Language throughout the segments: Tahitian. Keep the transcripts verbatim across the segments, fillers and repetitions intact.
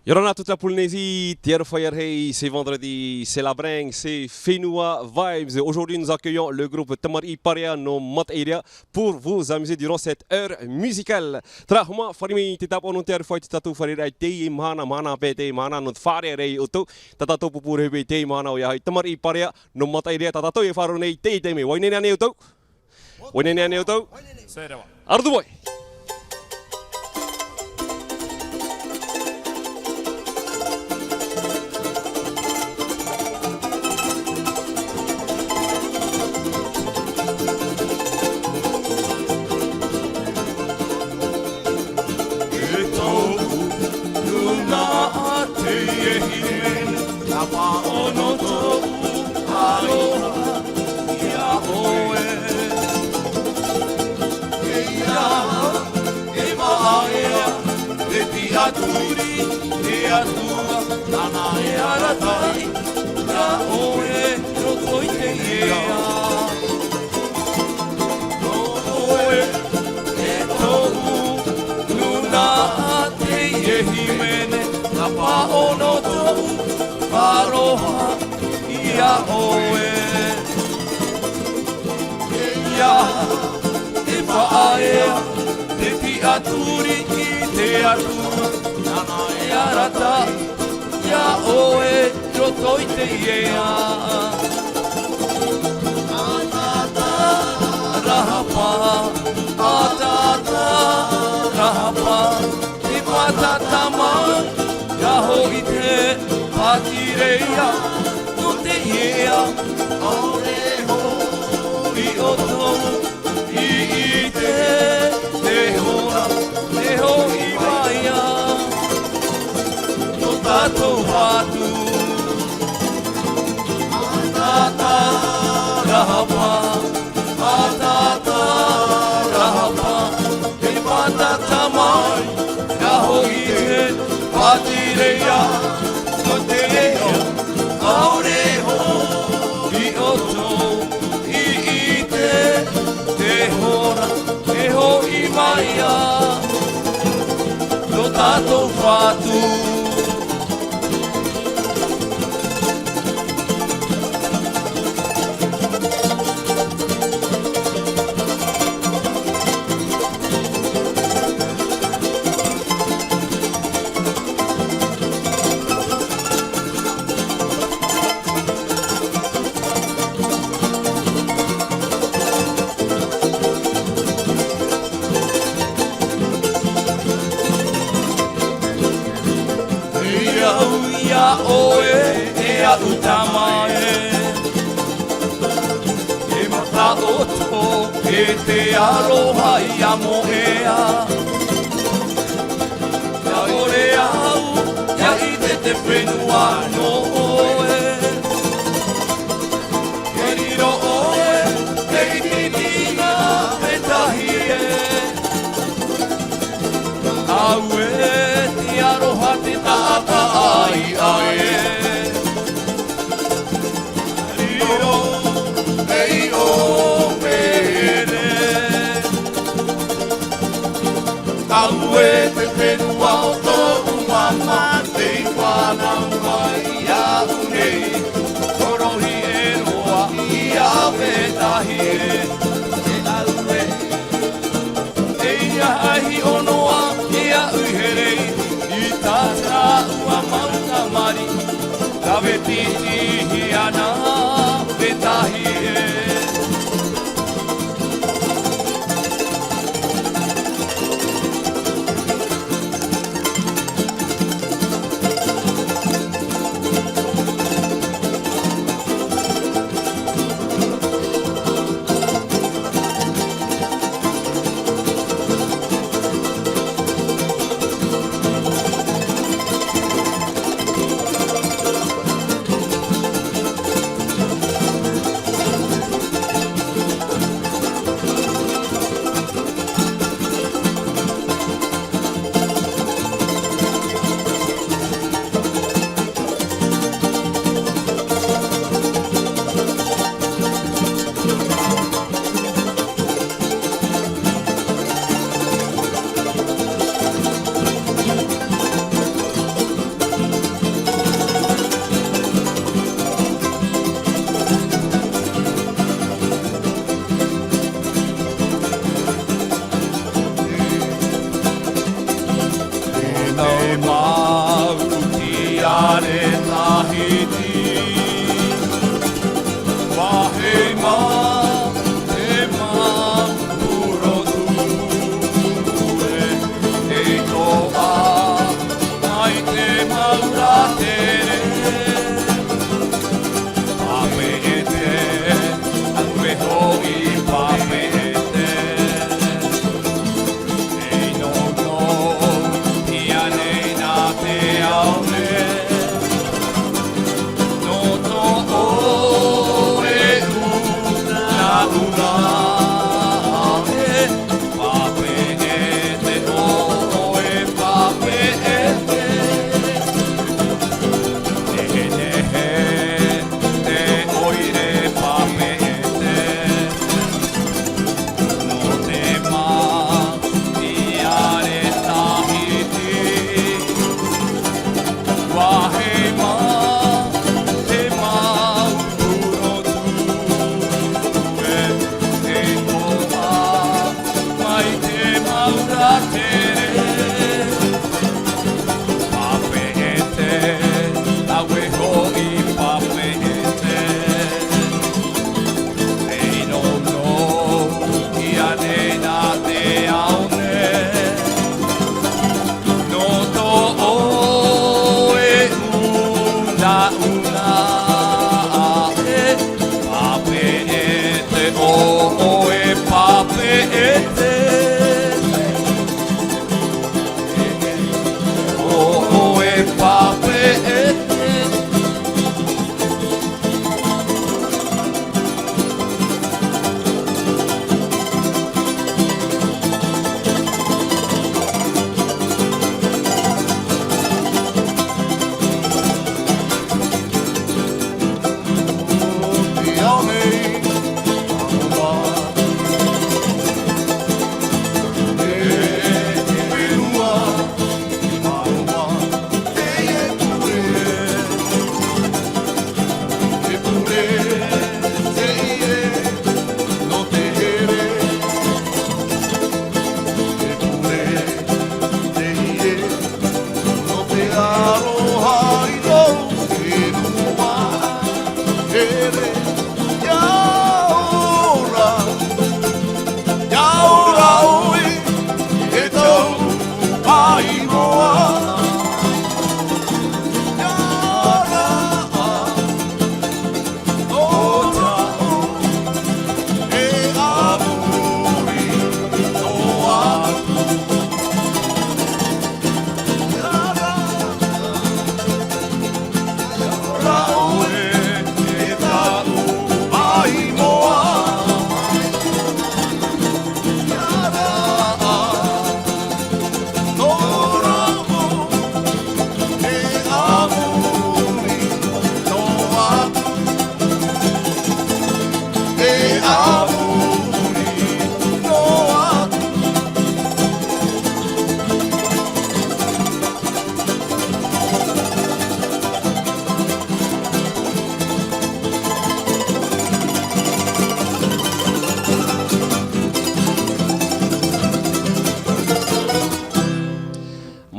Ia ora na toute la Polynésie, te aroha ia rahi, c'est vendredi, c'est la bringue, c'est Fenua Vibes. Aujourd'hui, nous accueillons le groupe Tamariʻi Parea no Mataʻirea pour vous amuser durant cette heure musicale. Terā, haere mai, fārerei i te tāpaʻo nō te aroha i tā tātou fārereiraʻa i teie mahana, mahana paʻi teie mahana, nō te fārereiraʻa ia ʻoutou, tā tātou pūpū rahi paʻi i teie mahana, ʻoia hoʻi, Tamariʻi Parea no Mataʻirea, tā tātou e faʻaroʻo nei i teie taime. ʻUa ineine ānei ʻoutou? ʻUa ineine ānei ʻoutou? Sērawa. Aro atu mai. E tōʻu nūnaʻa teie hīmene, nā pāʻono tōʻu aroha iā ʻoe. E ia, e vaʻa ea te tiʻaturi, te Atua, nāna e arataʻi iā ʻoe i roto i teie ao. Nō ʻoe, e tōʻu nūnaʻa teie hīmene, nā pāʻono tōʻu aroha iā ʻoe. E ia, e vaʻa ea te tiʻaturi i te Atua, nāna e arataʻi iā ʻoe i roto i teie ao. Pātātā, rahapa, pātātā, rahapa, e pātātā mai, rā hoʻi te pātireia, nō teie ao, ʻaore hoʻi ʻoutou i ʻite, te hora e hoʻi mai ā tō tātou Fatu. Pātātā, rahapa, pātātā, rahapa, e pātātā mai, rā hoʻi te pātireia, nō teie ao, ʻaore hoʻi ʻoutou i ʻite, te hora e hoʻi mai ā tō tātou Fatu. E au iā ʻoe, e aʻu tama ē, e mataʻoto, e te aroha ia moʻe ā. ʻIa ʻore au, ʻia ʻite te fenua nō ʻoe. E riro ʻoe, e iti i te vetahi ē. Auē te aroha, te taʻata ʻāiʻa ē. Riro, e ʻō, pēnei. Auē te fenua o tōʻu māmā, tei fānau mai iāʻu nei. Horoʻi e roa i te vetahi ē. E auē, e ia hiʻo noa, e aʻu i here i tā tāua mau tamariʻi. Ka vetahi ana, vetahi ē.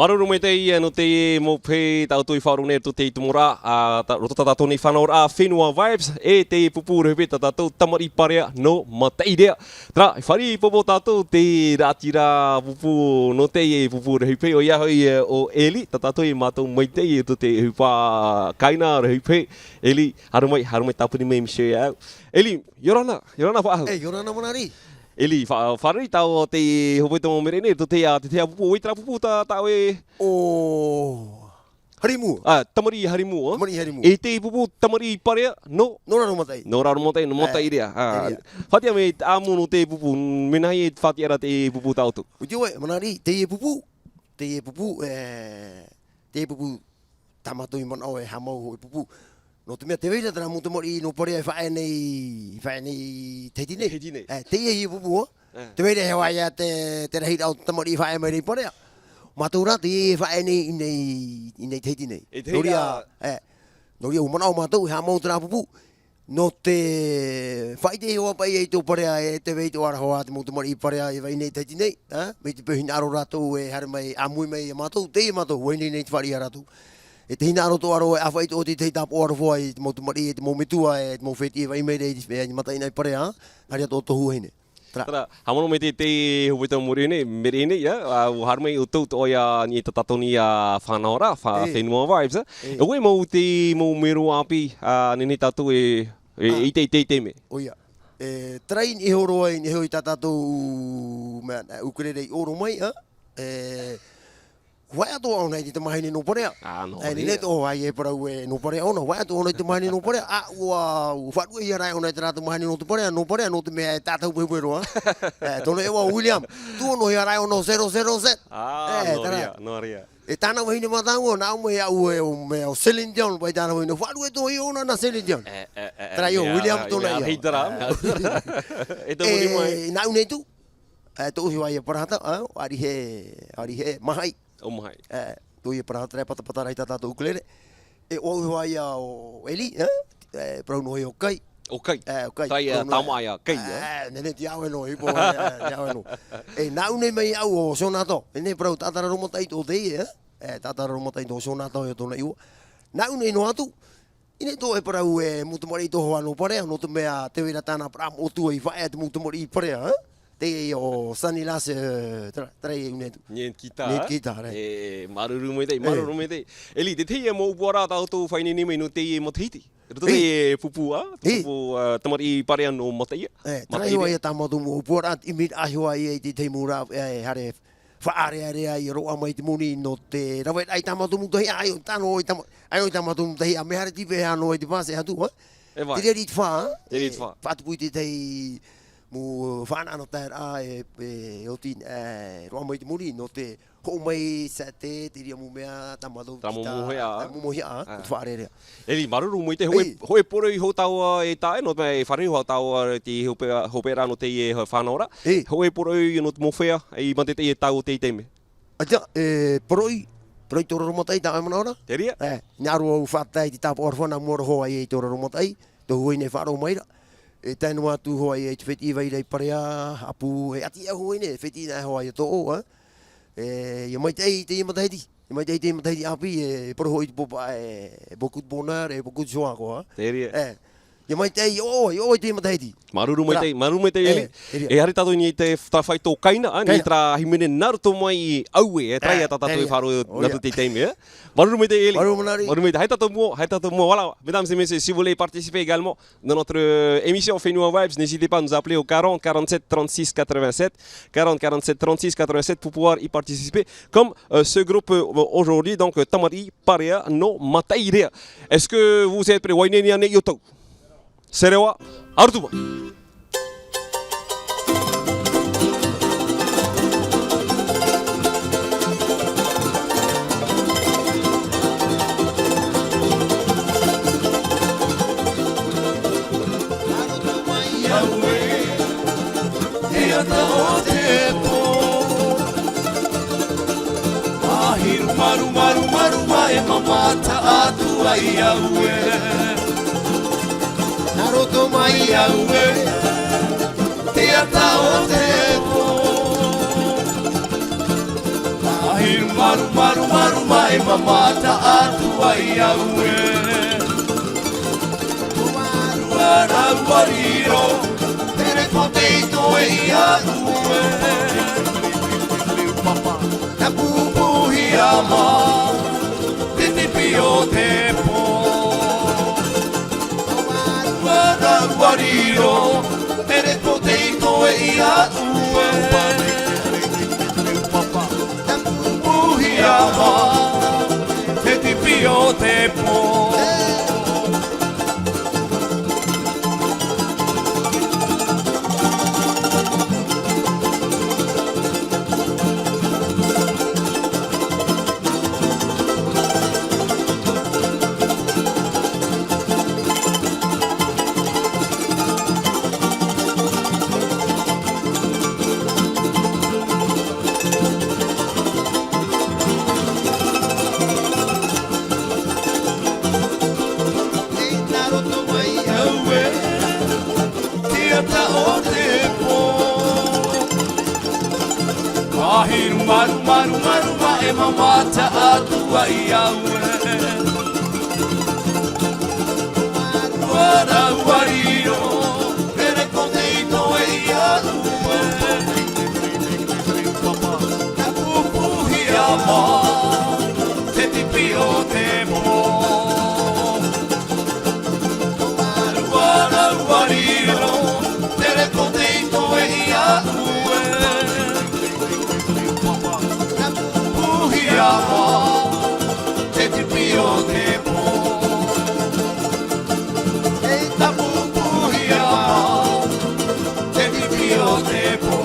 Māuruuru maitaʻi ia nō te mau pae tā ʻoutou i faʻaroʻo nei i roto i te mau rā, ā, tā, roto tā tātou nei fānauraʻa Fenua Vibes, e te pupu rahi pae tā tātou tamariʻi parea nō Mataʻirea. Terā, i fāriʻi popo tātou te raʻatira pupu nō te pupu rahi pae, ʻoia hoʻi, e, ʻo Eli, tā tātou e mātau maitaʻi i roto i te ʻohipa kaina rahi pae. Eli, haere mai, haere mai tāpuni mai Michelle e au. Eli, ʻia ora na, ʻia ora na faʻahou. E, ʻia ora na Manari. Eli, fa-, fāriʻi tāua te hōpoi te mau mereʻe nei, tō te, ā, te, te pupu, ʻoia terā pupu tā, tā ʻoe? ʻO Harimū. Ā, tamariʻi Harimū, ā? Tamariʻi Harimū. E te pupu tamariʻi parea, nō? Nō Raromataʻi. Nō Raromataʻi, nō Mataʻirea. Ā, Mataʻirea. Faʻaʻite mai te ʻāmui nō te pupu, mea nāhea e faʻatiʻa ra te pupu tā ʻoutou? ʻUa ʻite ʻoe, Manari, teie pupu, teie pupu, e, teie pupu, tā mātou i manaʻo e haʻamau hōʻē pupu. Nō te mea tē vai ra terā mau tamariʻi nō Parea e faʻaea nei, faʻaea nei i Tahiti nei. Tahiti nei. E, teie hia pupu, ā? E. Tē vai ra e hoa ia te, te rahiraʻa o te tamariʻi e faʻaea mai ra i Parea. Mātou rā, teie e faʻaea nei i nei, i nei Tahiti nei. I Tahiti, ā. Nō reira, e, nō reira, ʻua manaʻo mātou, e haʻamau terā pupu. Nō te faʻaʻite iho ā paʻi i tō Parea, e tē vai atoʻa ra hoʻi te mau tamariʻi Parea e vai nei i Tahiti nei, ā? Mai te peu hinaʻaro rātou e haere mai, ʻāmui mai ia mātou, teie mātou, ʻua ineine te fāriʻi ia rātou. E te hinaʻaro atoʻa ra e ʻāfaʻi atoʻa i te tahi tāpaʻo aroha i te mau tamariʻi, e te mau metua, e te mau fētiʻi e vai mai ra i te, i te mataʻeinaʻa i Parea, ā? Nā reira atoʻa tohu vahine. Terā. Terā, haʻamanaʻo mai te, te hōpoi te mau mereʻe nei, mereʻe nei, ā, ā, ʻua haere mai ʻoutou atoʻa ia, i tā tātou nei fānauraʻa, fā-, e, Fenua Vibes, ā. E. E ʻoe mau te mau mero ʻāpī, ā, nehenehe tātou e, e, ā, ʻite, ʻite, ʻite mai. ʻOia. E, terā i niʻa iho roa, i niʻa iho i tā tātou, mea, ā, ukulele i ʻō roa mai, ā? E, ʻua ʻite atoʻa ʻōna i te tamahine nō Parea. Ā, nō reira. E, nehenehe atoʻa ʻoia e parau ē nō Parea ʻōna, ʻua ʻite atoʻa ʻōna i te tamahine nō Parea. Ā, ʻua, ʻua faʻaruʻehia rā ʻōna i terā tamahine nō te Parea, nō Parea, nō te mea e tātau puepueroa. E, tōna iʻoa ʻo William. Tuʻu noa hia rā ʻōna ʻo zero zero Z. Ā, e, nō terā. Reira, nō reira. E tāna vahine mātāmua, nā ʻō mai aʻu e, ʻo, mea ʻo Celine Dion, paʻi tāna vahine, faʻaruʻe atoʻa ʻōna nā Celine Dion. E, e, e, terā ïa, ʻo William tōna ïa. Hei terā, e, e, e, e, nā ʻō nei atu. E, tōʻu iho ā ia parahata, ā, ʻo Arihe, Arihe Mahaʻi. ʻO Mahaʻi. E, tōʻu ia parahata, e patapata rahi tā tātou ukulele. E, ʻo au iho ā ia ʻo Eli, ā? E, parau noa ïa ʻo Kai. ʻO Kai. E, ʻo Kai. Terā ïa, parau noa tāmā ïa, Kai, ā? E, nehenehe ʻia ʻoe noa, i pō, e, ʻia ʻoe noa. E, nā ʻō nei mai aʻu ʻo Sionatao. Nehenehe parau taʻata Raromataʻi atoʻa teie, ā? E, taʻata Raromataʻi atoʻa, Sionatao ïa tōna iʻoa. Nā ʻō nei noa atu. I niʻa atoʻa e parau e mau tamariʻi atoʻa hoʻi nō Parea, nō te mea tē vai ra tāna parau moʻotua i faʻaea te mau tamariʻi i Parea, ā? Teie o Stanislas, e, tera, tera e une atu. Nienekita, Nienekita, e. E, māuruuru maitaʻi, māuruuru maitaʻi. Eli, teie mau ʻōpuaraʻa tā ʻoutou e faʻaineine mai nō teie matahiti. Roto i teie pupu, ā, te pupu, ā, tamariʻi parea nō Mataʻi. E, terā iho ā ia tā mātou mau ʻōpuaraʻa, ʻimiraʻa iho ā ia i te tahi mau rā, e, haere faʻarearea i roaʻa mai te moni nō te raveraʻa i tā mātou mau tahi, ā, ʻaita noa i tā mā-, ʻaita noa i tā mātou mau tahi, ā, mea haere tīpeʻa noa i te pass atu, ā. E vai. Te reira i te fā, ā? Te reira i te fā. E, faʻatupu i te tahi mau fānaʻoraʻa, e, e, oti, e, roaʻa mai te moni nō te hoʻo mai Sātē, te reira mau mea, tā mātou, tā mau mōhia, ā, tā mau mōhia, ā, ā, te faʻarearea. Eli, māuruuru maitaʻi, hōʻē, hōʻē poroʻi iho tāua e tae, nō te mea e fārerei hoʻi tāua i te hope-, hoperaʻa nō teie fānaʻoraʻa. Hōʻē poroʻi nō te mau feiā, i maitaʻi e tae i teie taime. ʻAita, e, poroʻi, poroʻi tō Roromataʻi, tā ʻoe manaʻo ra? Te reira. E, hinaʻaro au e faʻatae i te tāpaʻo aroha nā mua roa hoʻi i tō Roromataʻi, tō Huaine faʻaroʻo mai ra. E tae noa atu hoʻi i te fetiʻi vai ra i Parea, ʻapū, e ʻati ʻau Huaine, e fetiʻi nā hoʻi ia tō ʻoe, ā. E, ʻia maitaʻi i teie matahiti. ʻIa maitaʻi i teie matahiti ʻāpī, e poro hoʻi te pōpaʻa, e, e beaucoup de bonheur, e beaucoup de joie, quoi. Te reira. E, ʻia maitaʻi, ʻo, ʻo, ʻo, i teie matahiti. Māuruuru maitaʻi, māuruuru maitaʻi, Eli. E, e haere tātou i niʻa i te, tā fai tō Kaina, ā, niʻa i terā hīmene nā roto mai i Aue, e, terā ia tā tātou e faʻaroʻo nā roto i teie taime, ā. Māuruuru maitaʻi, Eli. Māuruuru maitaʻi. Māuruuru maitaʻi. Haere tātou i mua, haere tātou i mua, voilà. Mesdames et messieurs, si vous voulez participer également dans notre, euh, émission Fenua Vibes, n'hésitez pas à nous appeler au quarante quarante-sept trente-six quatre-vingt-sept, quarante quarante-sept trente-six quatre-vingt-sept pour pouvoir y participer, comme, euh, ce groupe, euh, aujourd'hui, donc, euh, Tamariʻi Parea nō Mataʻi. Est-ce que vous êtes prêts? ʻUa ineine ānei ʻoutou? Serewa, ʻarutu mai. Nā roto mai Aue, te ata o te pō. Mahiru maru, maru, maru, maru, e mamata atu ai Aue. Nā roto mai Aue, te ata o te pō. Mahiru maru, maru, maru, maru, e mamata atu ai Aue. Tō vārua rāua riro, te repo tei toe i Aue. Nā pupuhi a mā, te tipi o te pō. Tō vārua rāua riro, te repo tei toe i Aue. Nā pupuhi a mā, te tipi o te pō. Nā roto mai Aue, te ata o te pō. Mahiru maru, maru, maru, maru, e mamata atu ai Aue. Rāua riro, te repo tei toe i Aue. Nā pupuhi a mā, te tipi o te pō. Rāua riro, te repo tei toe i Aue. Nā pupuhi a mā, te tipi o te pō. Nā pupuhi a mā, te tipi o te pō.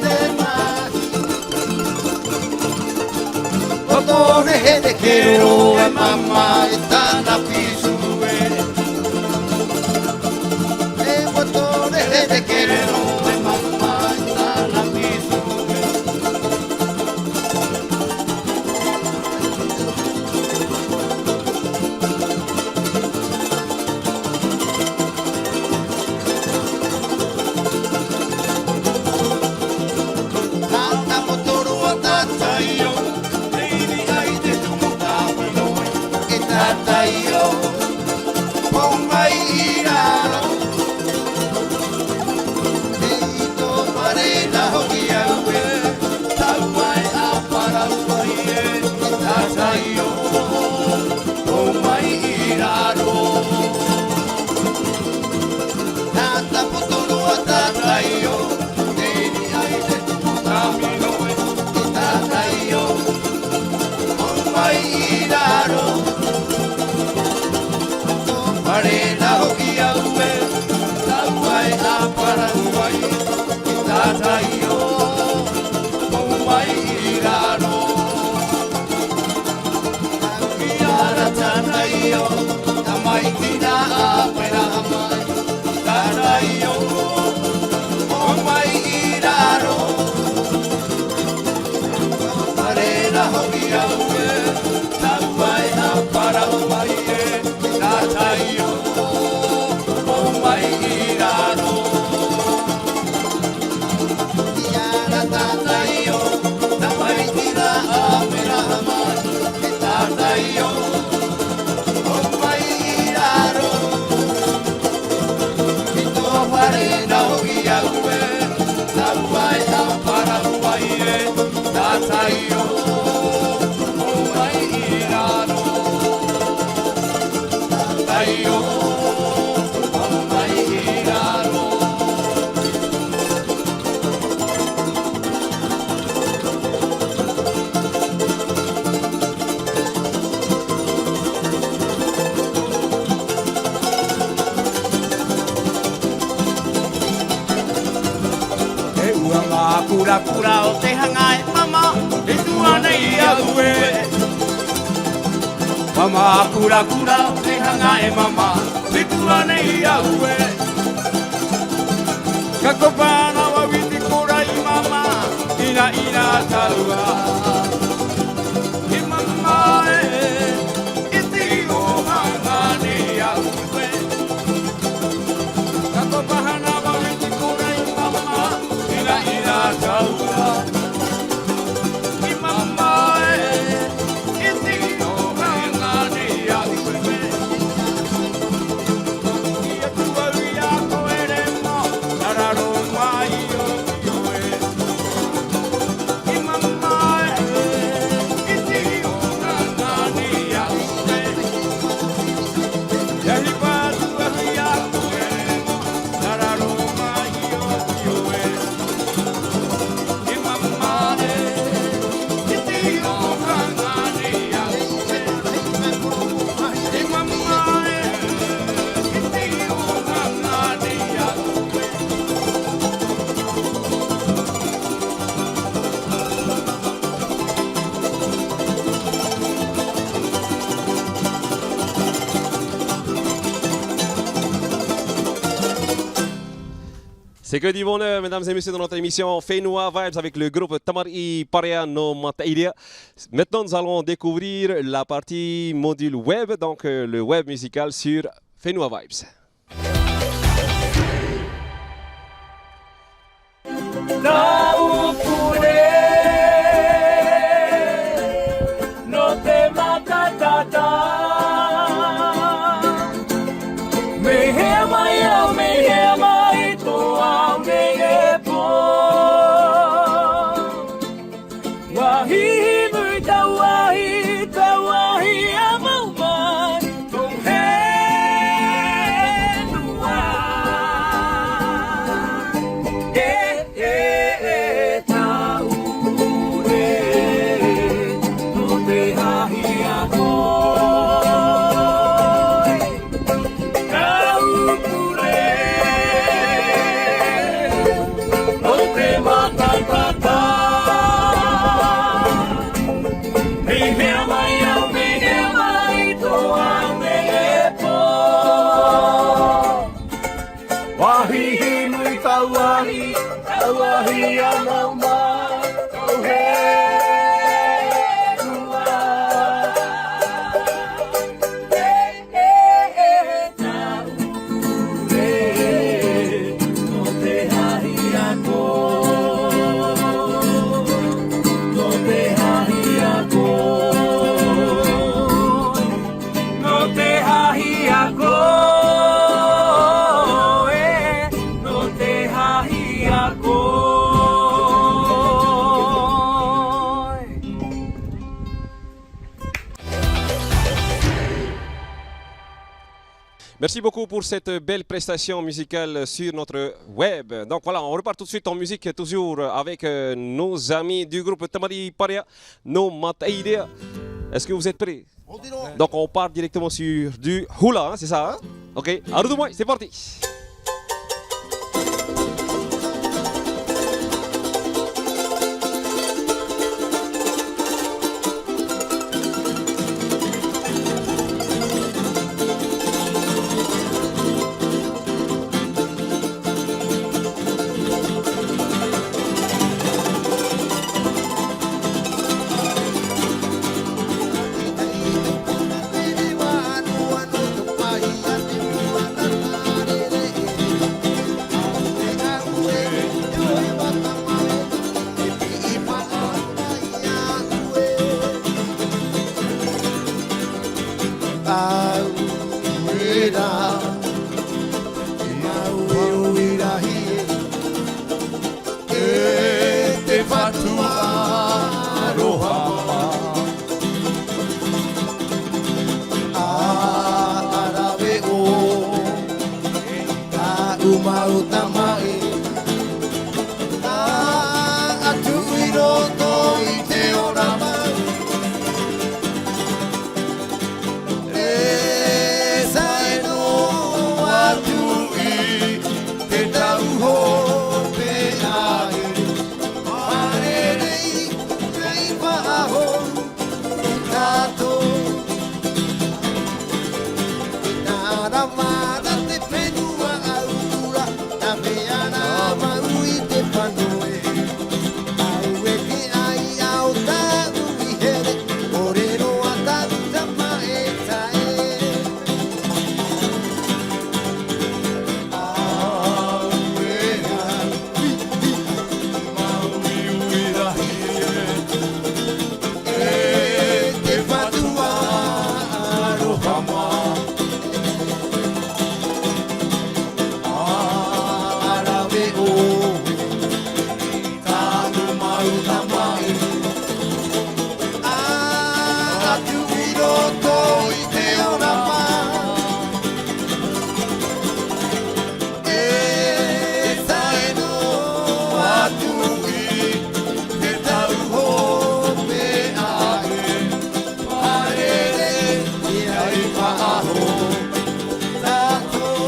Te mahi. Ua tō reherehero e māmā e tāna pīsue. E ua tō reherehero e māmā e tāna pīsue. Nā Tapotoroa Tataio, e iri ai te tumu tāpiro, e Tataio, pou mai i raro. E ito fare na hoki au e, tau ai a parau ai e, e Tataio, pou mai i raro. Nā Tapotoroa Tataio, e iri ai te tumu tāpiro e, e Tataio, pou mai i raro. Fare na hoki au e, tau ai a parau ai, e Tataio, pou mai i raro. Ia ra Tataio, tamaiti nā Aperahama, Tataio, pou mai i raro. Fare na hoki au e, tau ai a parau ai e, Tataio, pou mai i raro. Ia ra Tataio, tamaiti nā Aperahama, e Tataio, pou mai i raro. I tō fare na hoki au e, tau ai a parau ai e, Tataio, pou mai i raro. Tataio, pou mai i raro. E ua mākurakura o te haŋa e māmā, e tuʻu ānei au e. Ua mākurakura o te haŋa e māmā, e tuʻu ānei au e. Ka kopa ana vau i te kora i māmā, ʻinaʻina tāua. E māmā e, e te ʻohaʻa nei au e. Ka kopa ana vau i te kora i māmā, ʻinaʻina tāua. E māmā e, e te ʻohaʻa nei au e. Ia tuʻu au ia koe rema, raro mai o ʻoe. C'est que du bonheur, mesdames et messieurs, dans notre émission Fenua Vibes avec le groupe Tamariʻi Parea no Matairea. Maintenant, nous allons découvrir la partie module web, donc, euh, le web musical sur Fenua Vibes. Nā ʻu pure nō te matatata. Mea hea mai au, mea hea mai tō au nei e pō. Ua hihi nui tauahi, tauahi a mau mai, tō henua. E, e, e, Aua hia mau mā, au he rua. Merci beaucoup pour cette belle prestation musicale sur notre web. Donc voilà, on repart tout de suite en musique, toujours avec, euh, nos amis du groupe Tamari Parea, no Matairea. Est-ce que vous êtes prêts ? Donc on part directement sur du hula, hein, c'est ça, hein ? Ok, à nous, c'est parti. Auē rā, te mau uirahi e, e te Fatu aroha mā. A, a rave ʻoe i tāʻu mau tamaʻi. A, a tuʻu i roto i te ora mau. E tae noa atu i te tau hopeʻa e. Fārerei, nei faʻahou i tātou. Nā rā mā, nā te fenua ʻaura, nā mea rā mau i te fano e. Auē te aiʻa o tāʻu i here, ʻōrero a tāʻu tamaʻitaʻi. Auē, mau uirahi e, e te Fatu aroha mā. A, a rave ʻoe i tāʻu mau tamaʻi. A, a tuʻu i roto i te ora mā. E tae noa atu i te tau hopeʻa e. Fārerei, nei faʻahou tātou.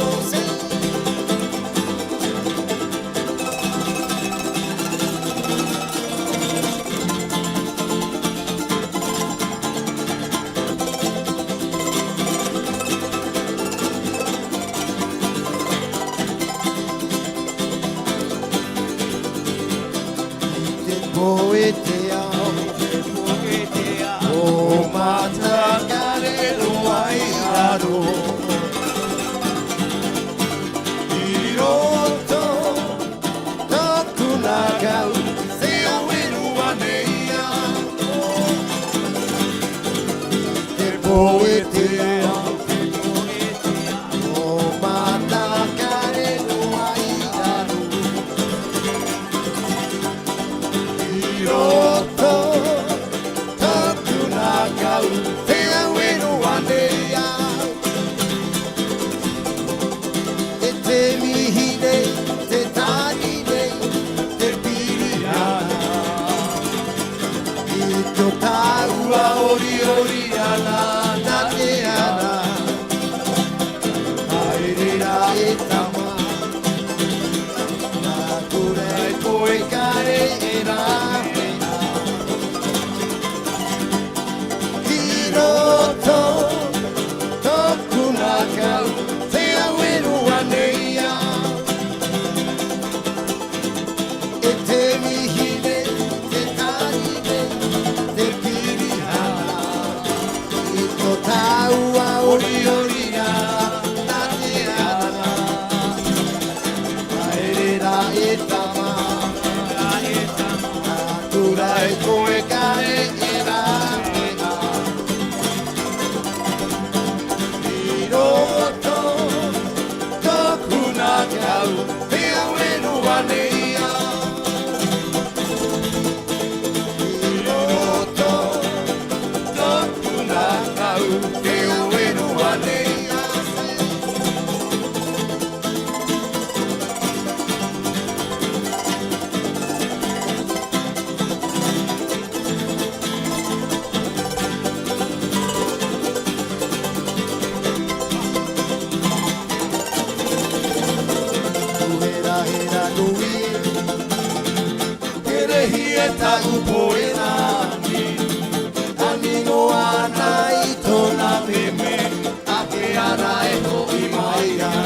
I te pō e te ao, ʻo Matakare Noa i raro. I roto tōku nā kau, te ao e rua nei au. I te pō e te ao, ʻo Matakare Noa i raro. I roto tōku nā kau, te ao e rua nei au. E te mihi nei, te tari nei, te piri ana. I tō tāua ʻoriʻori ana, nā E taʻu pohe rā nei, ani noa ana i tōna meme, a te ara e hoʻi mai ai.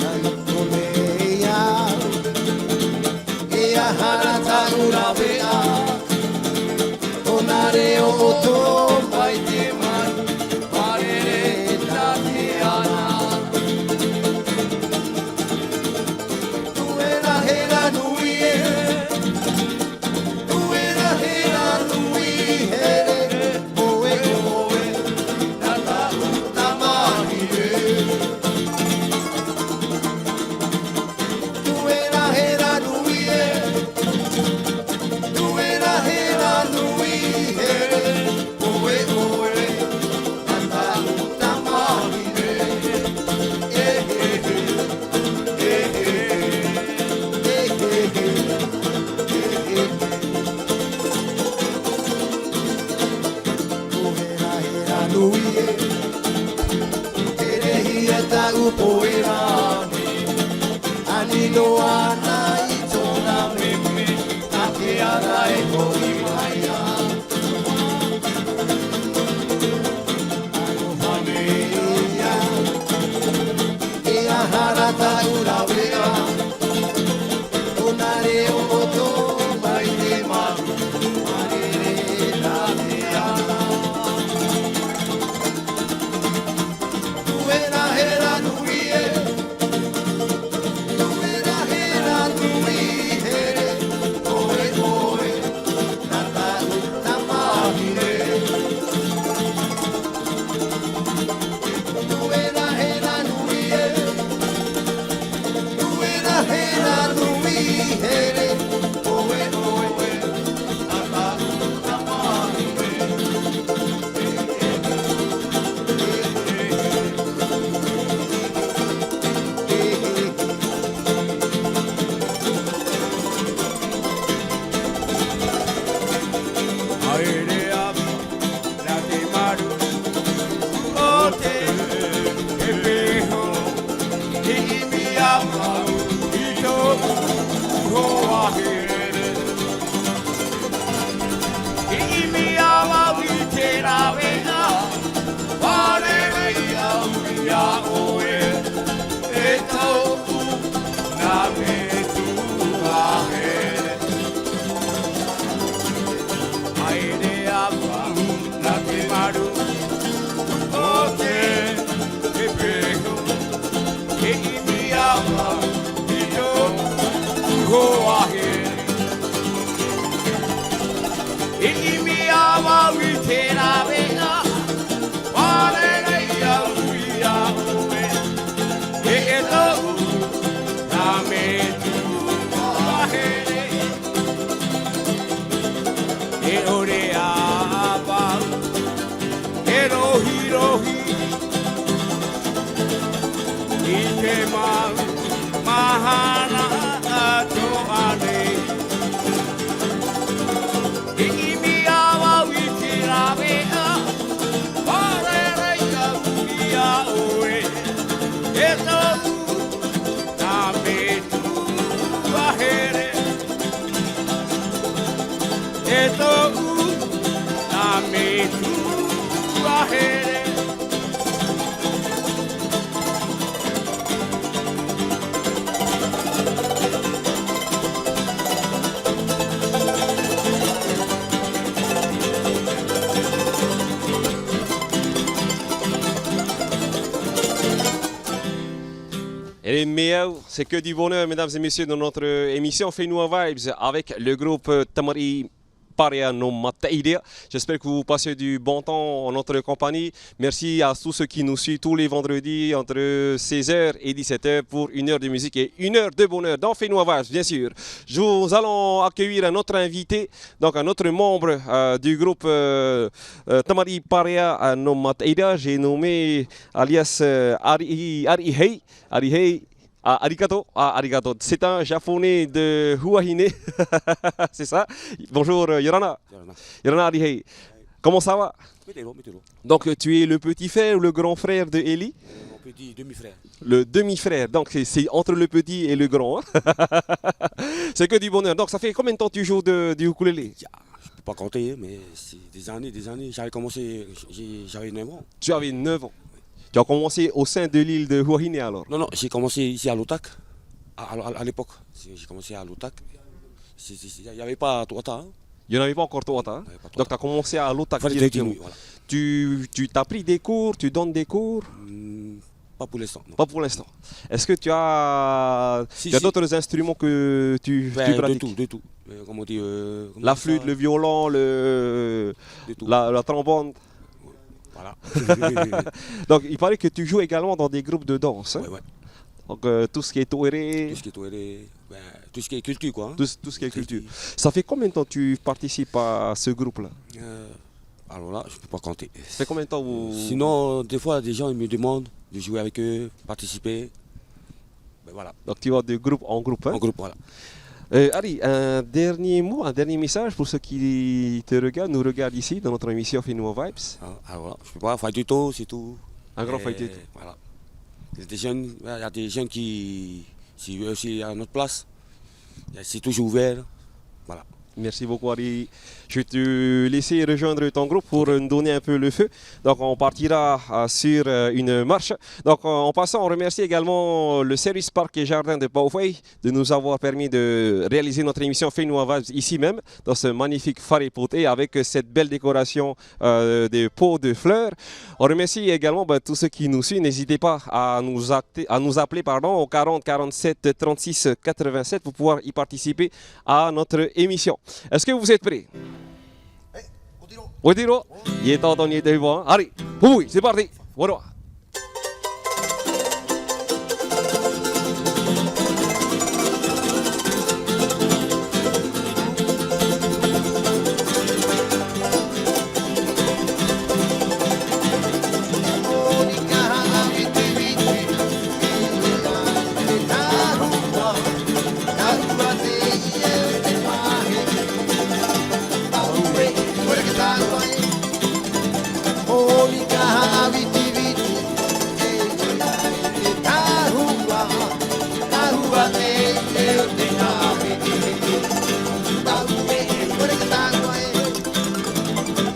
Nā i konei au, e aha rā taʻu rāveʻa, ʻōna reo o tō mai te maru, parere tā te ara. Tuera hera nui e, tuera hera nui here, oe, oe, nā taʻu tamariʻi e. Tuera hera nui e, tuera hera nui here, oe, oe, nā taʻu tamariʻi e. E, e, e, e, e, e, e, e, e. Tuera hera nui e, e rehia taʻu pohe rā nei. Ani noa ana i tōna meme, a te ara e hoʻi mai ai. Aroha nei au, e aha rā taʻu rāveʻa, ʻōna reo o tō mai te maru, parere tā te ara. Tuera hera nui e, tuera hera nui here, oe, oe, nā taʻu tamariʻi e. Tuera hera nui e, tuera hera nui here, oe, oe, nā taʻu tamariʻi e. Haere atu nā te maru o te peho, i ʻimi a vau i tōʻu hoa here. I ʻimi a vau i te rāveʻa, fārerei au iā ʻoe, e tōʻu nā metua here. Haere a vau nā te maru o te peho, e ʻimi a vau i tōʻu hoa here. E ʻimi a vau i te rāveʻa, fārerei au iā ʻoe, e tōʻu nā metua here. E ʻore a vau e rohirohi i te mau mahana atoʻa nei. E ʻimi a vau i te rāveʻa, fārerei au iā ʻoe, e tōʻu nā metua here. E tōʻu nā metua here. E mea au, c'est que du bonheur, mesdames et messieurs, dans notre émission Fenua Vibes avec le groupe, euh, Tamariʻi Parea no Matairea. J'espère que vous passez du bon temps en notre compagnie. Merci à tous ceux qui nous suivent tous les vendredis entre seize heures et dix-sept heures pour une heure de musique et une heure de bonheur dans Fenua Vibes, bien sûr. Nous allons accueillir un autre invité, donc un autre membre, euh, du groupe, euh, euh, Tamariʻi Parea, euh, no Matairea. J'ai nommé alias, euh, Ari, Arihei. Arihei, ah, arigato, ah, arigato. C'est un japonais de Huahine. C'est ça. Bonjour, euh, ʻia ora na. ʻIa ora na. ʻIa ora na, Arihei. Comment ça va ? Mītero, mītero. Donc, euh, tu es le petit frère ou le grand frère de Eli ? Euh, mon Petit demi-frère. Le demi-frère, donc c'est, c'est entre le petit et le grand, hein. C'est que du bonheur. Donc ça fait combien de temps tu joues de, du ukulélé ? Ah, je peux pas compter, mais c'est des années, des années. J'avais commencé, j'ai- j'avais neuf ans. Tu avais neuf ans. Tu as commencé au sein de l'île de Huahine alors ? Non, non, j'ai commencé ici à Lotak, à, à- à l'époque. J'ai j'ai commencé à Lotak. C'est- c'est- c'est- Il n'y avait pas Toata, hein. Il n'y en avait pas encore Toata, hein ? Il n'y avait pas Toata. Donc tu as commencé à Lotak directement. Fallait continuer, voilà. Tu, tu t'as pris des cours, tu donnes des cours ? Hmm, pas pour l'instant, non. Pas pour l'instant. Est-ce que tu as, si, tu as si. D'autres instruments que tu, ben, tu pratiques ? De tout, de tout. Euh, comment on dit, euh, comment on dit ça ? La flûte, le violon, le, de tout. La, la trombone. Voilà. Donc, il paraît que tu joues également dans des groupes de danse, hein ? Ouais, ouais. Donc, euh, tout ce qui est toere. Tout ce qui est toere, ben, tout ce qui est culture, quoi, hein. Tout, tout ce qui est culture. Culture. Ça fait combien de temps que tu participes à ce groupe-là ? Euh, alors là, je peux pas compter. Ça fait combien de temps vous... Sinon, des fois, des gens ils me demandent de jouer avec eux, participer. Ben voilà. Donc tu vas de groupe en groupe, hein ? En groupe, voilà. Euh, Ari, un dernier mot, un dernier message pour ceux qui te regardent, nous regardent ici dans notre émission Fenua Vibes. Ah, ah, voilà. Je peux pas, fai toitū, c'est tout. Un grand fai toitū. Et voilà. Il y a des jeunes, il y a des jeunes qui, si eux aussi à notre place, c'est toujours ouvert. Voilà. Merci beaucoup, Ari. Je vais te laisser rejoindre ton groupe pour, ok, nous donner un peu le feu. Donc, on partira, euh, sur, euh, une marche. Donc, euh, en passant, on remercie également le service parc et jardin de Paufai de nous avoir permis de réaliser notre émission Fenua Vibes ici même, dans ce magnifique fare pote, avec, euh, cette belle décoration, euh, des pots de fleurs. On remercie également, ben, tous ceux qui nous suivent. N'hésitez pas à nous acte- à nous appeler, pardon, au quarante quarante-sept trente-six quatre-vingt-sept pour pouvoir y participer à notre émission. Est-ce que vous êtes prêts ? Ui, tiro. Ui, tiro. Allez, oui, c'est parti. Voilà.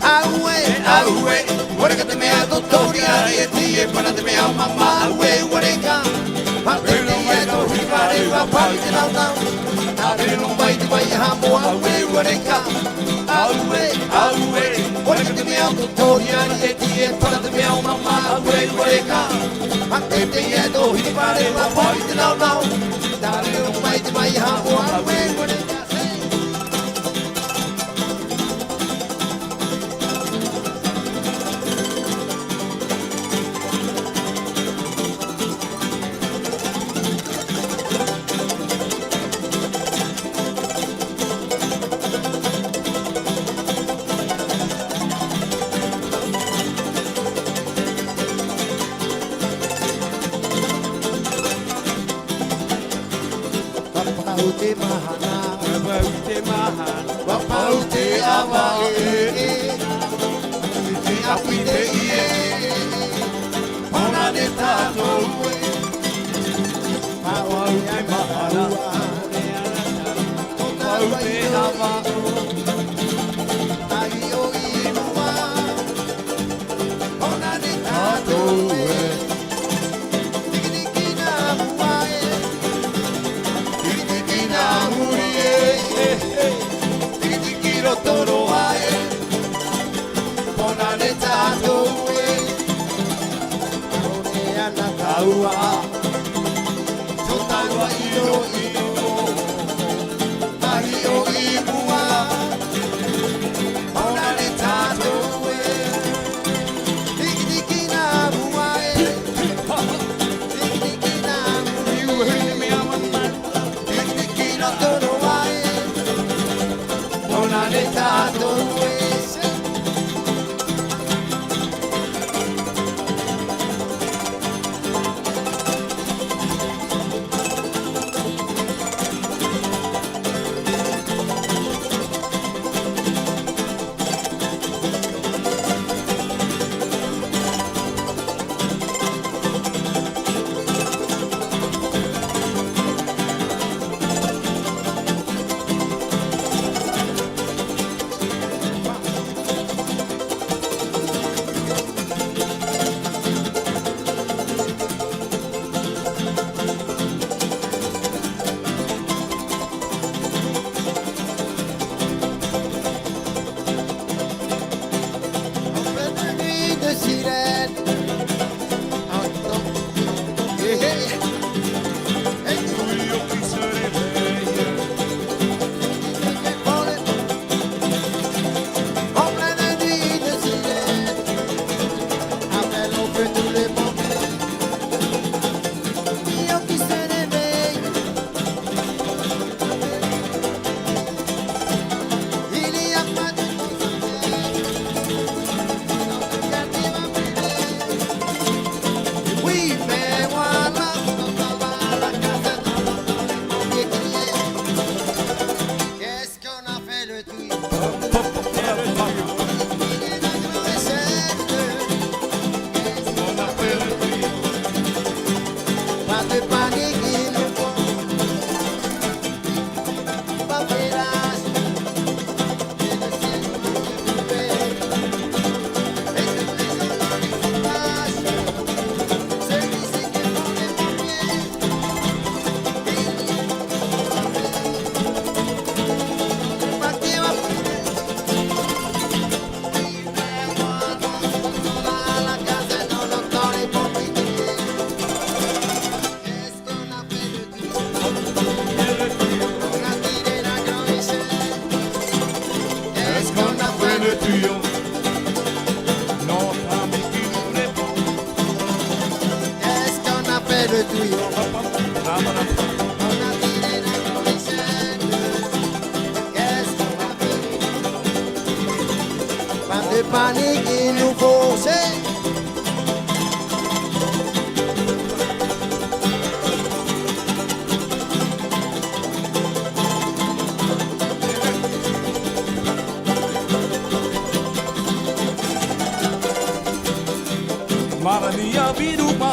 Auē, auē, ʻua reka te mea tō tōria e te ie pana te mea mama, auē, ʻua reka. Mā te mea e tō hikare ua pau i te naunau. Tāpere nō mai te vai e hamo, auē, ʻua reka. Auē, auē, ʻua reka te mea tō tōria e te ie pana te mea mama, auē, ʻua reka. Mā te mea e tō hikare ua pau i te naunau. Tāpere nō mai te vai e hamo, auē, ʻua reka. Ua pau te mahana. Ua pau te mahana. Ua pau te ʻāvaʻe. I te ʻāpī i te ie. Pona nei tātou e. Pau te mahana. Pau te ʻāvaʻe. Tahi o i mua. Pona nei tātou e. Tikitiki nā mua e. Tikitiki nā muri e. Tikitiki roto roa e. Pona nei tātou e. Pone ana taua. Tō taua ʻino ʻino. Tahi o i mua. Pona nei tātou e. Tikitiki nā mua e. Tikitiki nā mua e. Tikitiki roto roa e. Pona nei tātou e.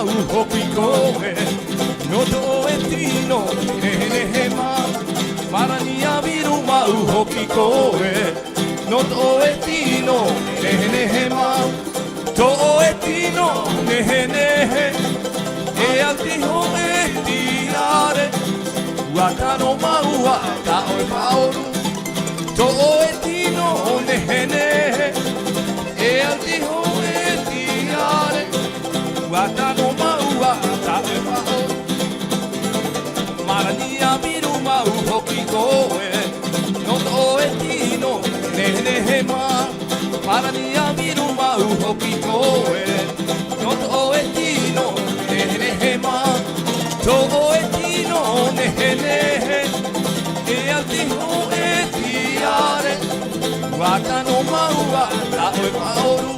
Hoʻi koe, nō tō ʻoe tino, nehenehe mā. Marani a Viru mau hoʻi koe, nō tō ʻoe tino, nehenehe mā. Tō ʻoe tino, nehenehe, e au te hōʻē tiare. Ua tano mau ā tā ʻoe faʻaʻoru. Tō ʻoe tino, nehenehe, e au te hōʻē tiare. Ua tano mau ā tā ʻoe faʻaʻoru. Marani a Viru mau hoʻi koe, nō tō ʻoe tino, nehenehe mā. Marani a Viru mau hoʻi koe, nō tō ʻoe tino, nehenehe mā. Tō ʻoe tino, nehenehe, e au te hōʻē tiare. Ua tano mau ā tā ʻoe faʻaʻoru.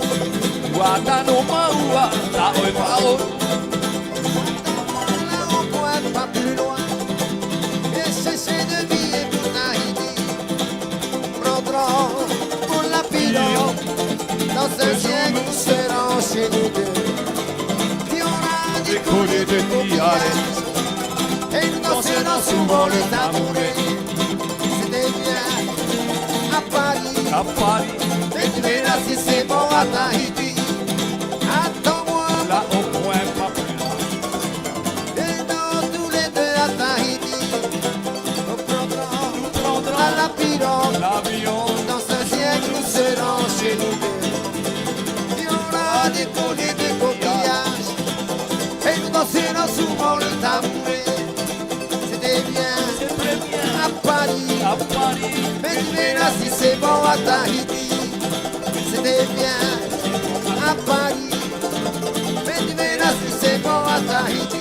Ua tano mau ā tā ʻoe faʻaʻoru. Au te manaʻo, cours pas plus loin. Et chercher de vie et pour Tahiti. Prendra pour la pire. Dans un siècle, nous serons chez nous deux. Tu auras des coulées de coquillages. Et nous danserons souvent le tabouret. C'était bien à Paris. À Paris. Mais tu verras si c'est bon à Tahiti. Attends-moi là au coin, pas plus loin. Et dans tous les deux à Tahiti, nous prendrons, nous prendrons à l'avion. L'avion. Dans un siècle, nous serons chez nous deux. Il y aura des coulées de coquillages. Et nous danserons souvent le tabouret. C'était bien, c'était bien à Paris. À Paris. Mais tu verras si c'est bon à Tahiti. C'était bien à Paris. Mais tu verras si c'est bon à Tahiti.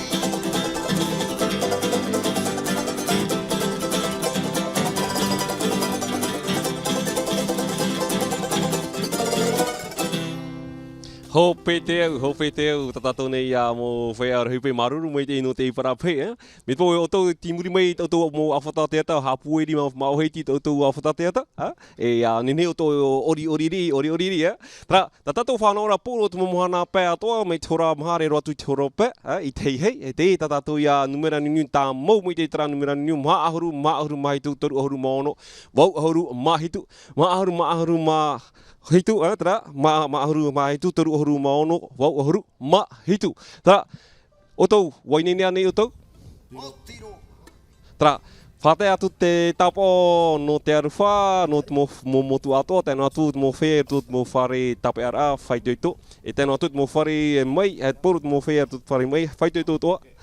Hope te au, hope te au, tā tātou nei ā mau feiā rahi paʻi, māuruuru maitaʻi nō te parau paʻi, eh? Mai te peu ʻoutou i muri mai, ʻoutou mau ʻāfata teata, haʻapūai rima, mā ʻoe i te ʻoutou ʻāfata teata, eh? E, ā, nehenehe ʻoutou ʻoriʻori riʻi, ʻoriʻori riʻi, eh? Terā, tā tātou fānaʻoraʻa pō nō te mau mahana pae atoʻa, mai te hora maha rē roa atu i te hora pae, eh, i te heihei, e teie tā tātou ia numera niniu, tāmau maitaʻi terā numera niniu, maha ʻahuru, maha ʻahuru mā hitu, toru ʻahuru mā ono, vaʻu ʻahuru mā hitu, maha ʻahuru, maha ʻahuru mā hitu, eh, terā, mā, maha ʻahuru mā hitu, toru ʻahuru mā ono, vaʻu ʻahuru mā hitu. Terā, ʻoutou, ʻua ineine ānei ʻoutou? Terā, faʻatae atu te tāpaʻo nō te aroha, nō te mau, mau motu atoʻa, tae noa atu te mau feiā i roto i te mau fare tāpeʻaraʻa, faʻaitoito. E tae noa atu te mau fare mai, e te poro te mau feiā i roto i te fare mai, faʻaitoito atoʻa.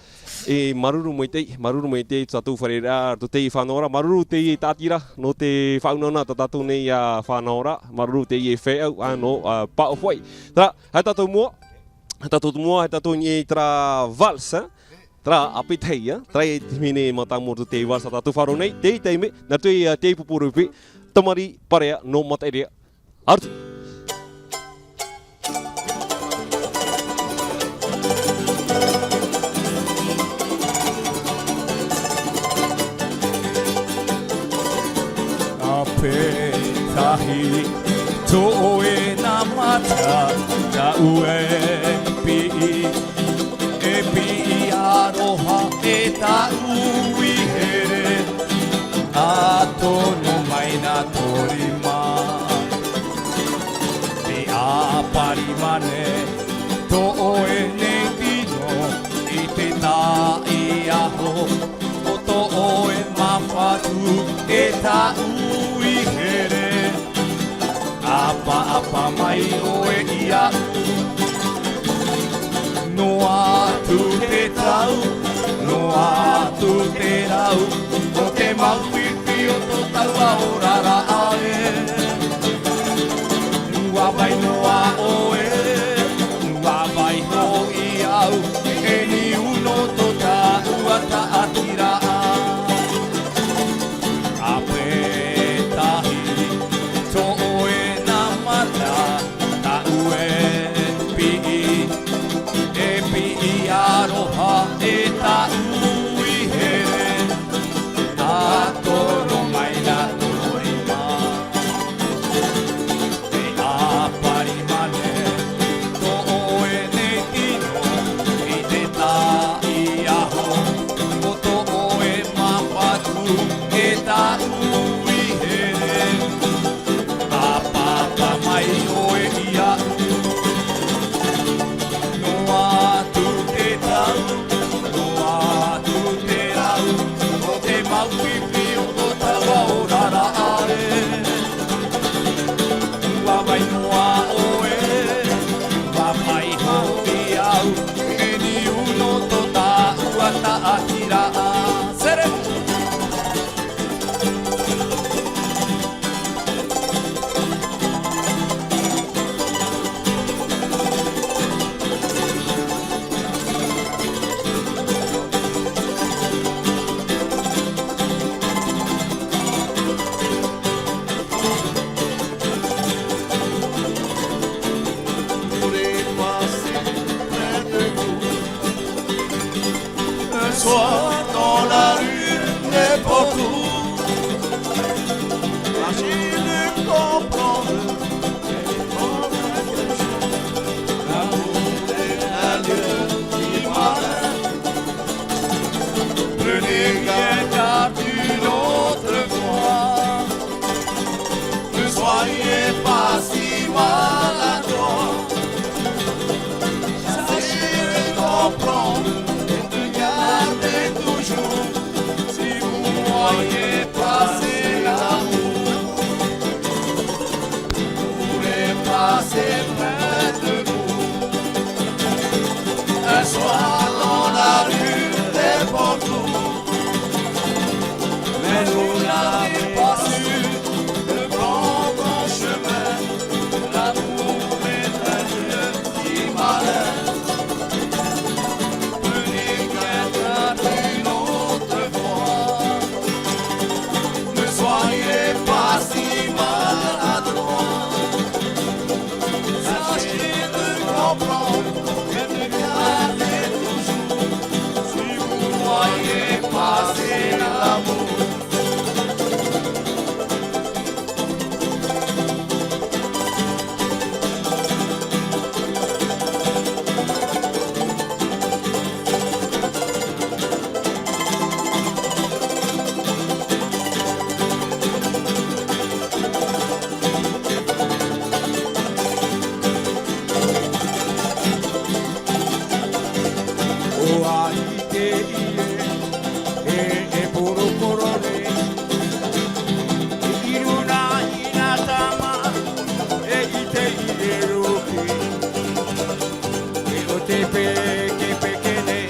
E māuruuru maitaʻi, māuruuru maitaʻi tō tātou fare ra, tō teie fānaʻoraʻa, māuruuru teie tāʻatiraʻa, nō te faʻaunauna tā tātou nei ā fānaʻoraʻa, māuruuru teie feiā, ā, nō, ā, Paʻo Hawaii. Terā, hai tātou mua, hai tātou mua, hai tātou i terā valse, ā? Terā, ʻāpī tahi, ā? Terā e te mene mātāmua tō te valse tā tātou faʻaroʻo nei, teie taime, nā roto ia teie pūpū rugby, Tamari Parea nō Mataʻirea. Artu. ʻĀpī tahi, tō ʻoe nā mata, tāʻu e piʻi, e piʻi aroha, e tāʻu ui here. ʻA tono mai nā tō rima. E ʻāpari mane, tō ʻoe nei tino, i te taʻi aho, ʻo tō ʻoe māfatu, e tāʻu ui here. ʻApaʻapa mai ʻoe iāʻu. Noa atu te tau, noa atu te rau, ʻo te mau fifi o tō taua oraraʻa ē. Nua vai noa ʻoe, nua vai hoʻi au, e niu nō tō tāua taʻatiraʻa. ʻĀpī tahi, tō ʻoe nā mata, tāʻu e piʻi, e piʻi aroha, e tāʻu ui here. ʻA tono mai nā tō rima. E tāʻu i here, a pāpā mai ʻoe iāʻu. Noa atu te tau, noa atu te rau, o te mau pipi o tō taua oraraʻa ē. Ua vai noa ʻoe, ua vai hoʻi au, e niu nō tō tāua taʻatiraʻa. Sere! Pourrais passer près de vous. Un soir dans la rue, n'importe où. Facile de comprendre. L'amour est un lieu qui m'arrête. Prenez garde à une autre fois. Ne soyez pas si maladroit. Sachez comprendre et regardez toujours si vous voyez passer l'amour. Vous voulez passer près de vous. Un soir dans la rue, n'importe où. Mais vous n'avez pas su de prendre un chemin. L'amour est un lieu si malin. Prenez garde à une autre fois. Ne soyez pas si maladroit. Sachez de comprendre et de garder toujours. Si vous voyez passer l'amour. ʻO ʻai te ʻie, e, e poroporo nei. E i runa i nā tama, e i te ʻie roki. E ʻo te pekepeke nei,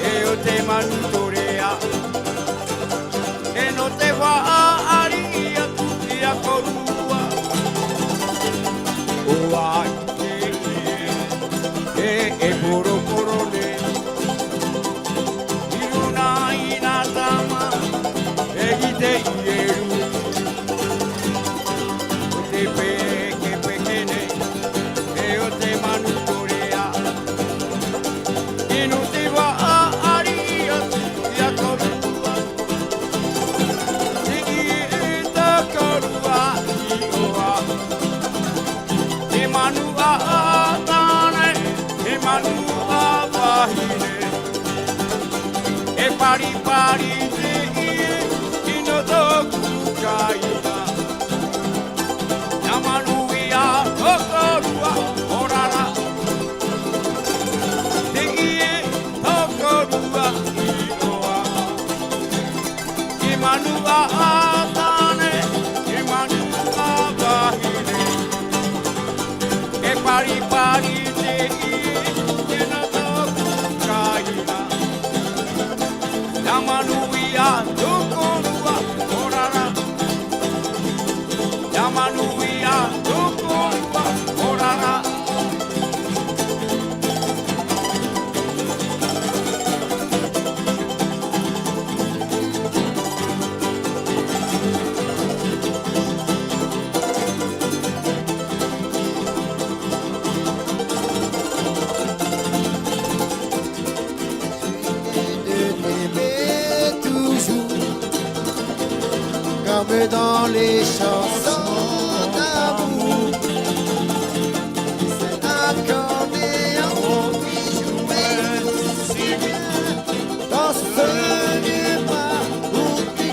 e ʻo te manu torea. E nō te faʻaʻari atu i a kōrua. ʻO ʻai te ʻie, e, e poroporo nei. I runa i nā tama, e i te ʻie roki. ʻO te pekepeke nei, e ʻo te manu torea. E nō te faʻaʻari atu i a kōrua. Te ʻie e tā kōrua iʻoa. E manu ʻāʻā tāne, e manu ʻāvahine. E paripari te ʻie, i nō tōku kaina. Nā manuia tō kōrua oraraʻa. Te ʻie tō kōrua iʻoa. E manu ʻāʻā tāne, e manu ʻāvahine. E paripari te ʻie, e nō tōku kaina. Nā manuia tō kōrua oraraʻa. Nā manuia tō kōrua oraraʻa. De t'aimer toujours, comme dans les chansons d'amour. C'est un accordéon qui jouait si bien dans ce vieux bar où tu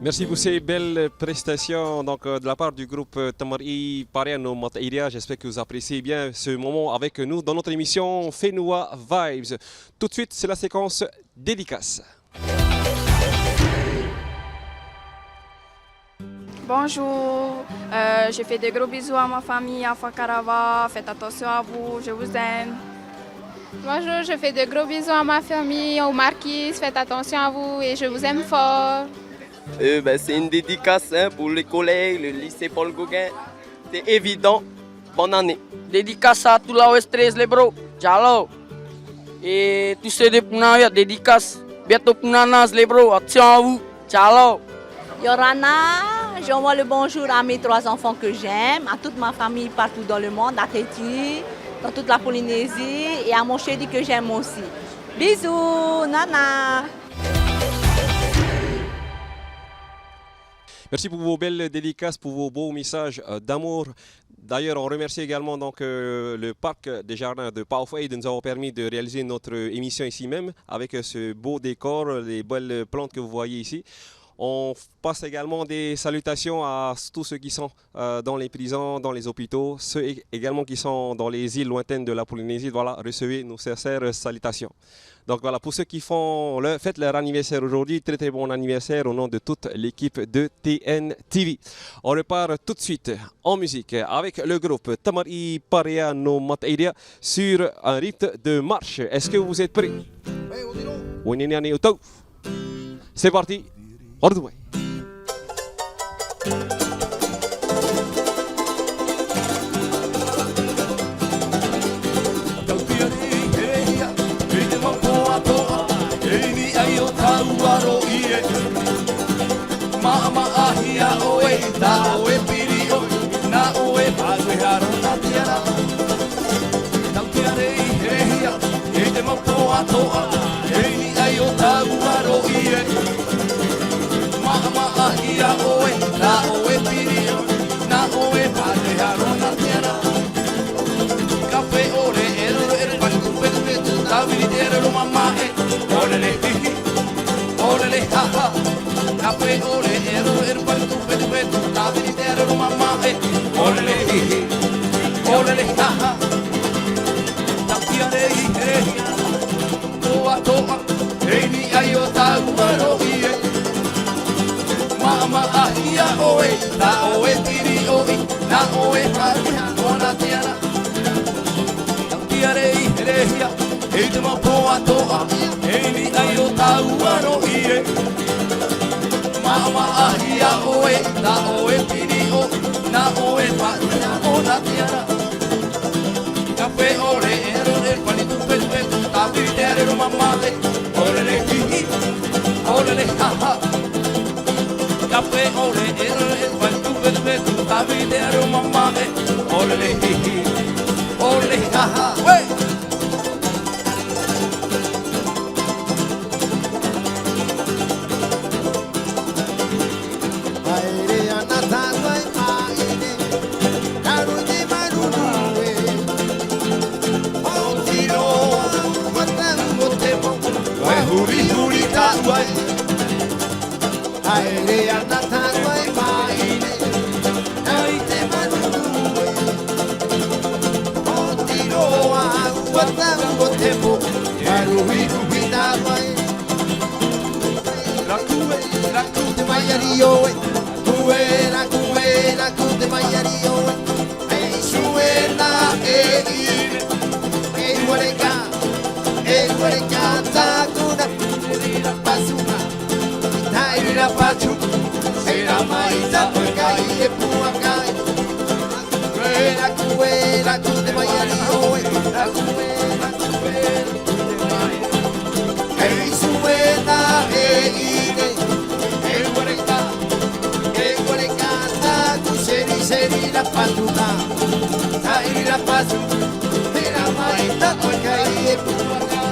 Merci pour ces belles prestations donc, euh, de la part du groupe, euh, Tamariʻi Parea no Mataʻirea. J'espère que vous appréciez bien ce moment avec nous dans notre émission Fenua Vibes. Tout de suite, c'est la séquence dédicace. Bonjour, euh, je fais de gros bisous à ma famille à Fakarava. Faites attention à vous, je vous aime. Bonjour, je fais de gros bisous à ma famille, au Marquis. Faites attention à vous et je vous aime fort. Euh, ben, c'est une dédicace, hein, pour les collègues, le lycée Paul Gauguin. C'est évident. Bonne année. Dédicace à tout la O S treize, les bros. Ciao. Et tous ceux de Punaauia, dédicace. Bientôt Punanas, les bros. Attention à vous. Ciao. Yorana, j'envoie le bonjour à mes trois enfants que j'aime, à toute ma famille partout dans le monde, à Tahiti, dans toute la Polynésie et à mon chéri que j'aime aussi. Bisous, nana. Merci pour vos belles dédicaces, pour vos beaux messages, euh, d'amour. D'ailleurs, on remercie également donc, euh, le parc des jardins de Paʻofeʻi de nous avoir permis de réaliser notre émission ici même, avec, euh, ce beau décor, les belles plantes que vous voyez ici. On passe également des salutations à tous ceux qui sont, euh, dans les prisons, dans les hôpitaux, ceux é-, également qui sont dans les îles lointaines de la Polynésie. Voilà, recevez nos sincères salutations. Donc voilà, pour ceux qui font leur, fêtent leur anniversaire aujourd'hui, très, très bon anniversaire au nom de toute l'équipe de T N T V. On repart tout de suite en musique avec le groupe Tamariʻi Parea no Mataʻirea sur un rythme de marche. Est-ce que vous êtes prêts? Wai nei nei ane utou. C'est parti. Horo atu mai. Tau tiare i herehia, i te mau poatoa, e ini ai o taua roʻi e. Maʻamaʻahia ʻoe, tā ʻoe piriʻo, nā ʻoe paʻueha rona tiara. Tau tiare i herehia, i te mau poatoa, e ini ai o taua roʻi e. Maʻamaʻahia ʻoe, tā ʻoe piriʻo, nā ʻoe paʻueha rona tiara. Kape ʻore, ʻere, ʻere, pani tupetupetu, tāviri te ʻere roma mamaʻe, ʻōlele hihi, ʻōlele haha. Kape ʻore, ʻere, ʻere, pani tupetupetu, tāviri te ʻere roma mamaʻe, ʻōlele hihi, ʻōlele haha. Tau tiare i herehia, poatoa, e ini ai o taua roʻi e. Maʻamaʻahia ʻoe, tā ʻoe piriʻo, nā ʻoe paʻueha rona tiara. Tau tiare i herehia, i te mau poatoa, e ini ai o taua roʻi e. Maʻamaʻahia ʻoe, tā ʻoe piriʻo, nā ʻoe paʻueha rona tiara. Kape ʻore, ʻere, ʻere, pani tupetupetu, tāviri te ʻere roma mamaʻe, ʻōlele hihi, ʻōlele haha. Kape ʻore, ʻere, ʻere, pani tupetupetu, tāviri te ʻere roma mamaʻe, ʻōlele hihi, ʻōlele haha. Wai! Haere ana tāua e māʻiri, raru i te māuruuru e. Oti roa, ua tau o te pō, ua hurihuri tāua e. Haere ana tāua e māʻiri, raru i te māuruuru e. Oti roa, ua tau o te pō, ua hurihuri tāua e. Raku e, raku te maiari ʻoe. Raku e, raku e, raku te maiari ʻoe. E Isu e nā e ʻire. E ʻua reka, e ʻua reka tāku na. Rira pasuna, nā rira patu. E rā mai tā ʻoe kai e puakai. Raku e, raku e, raku te maiari ʻoe. Raku e, raku e, raku te maiari. E Isu e nā e ʻire, e ʻua reka, e ʻua reka tāku seri, seri rā patu na. Nā rira patu, e rā mai tā ʻoe kai e puakai.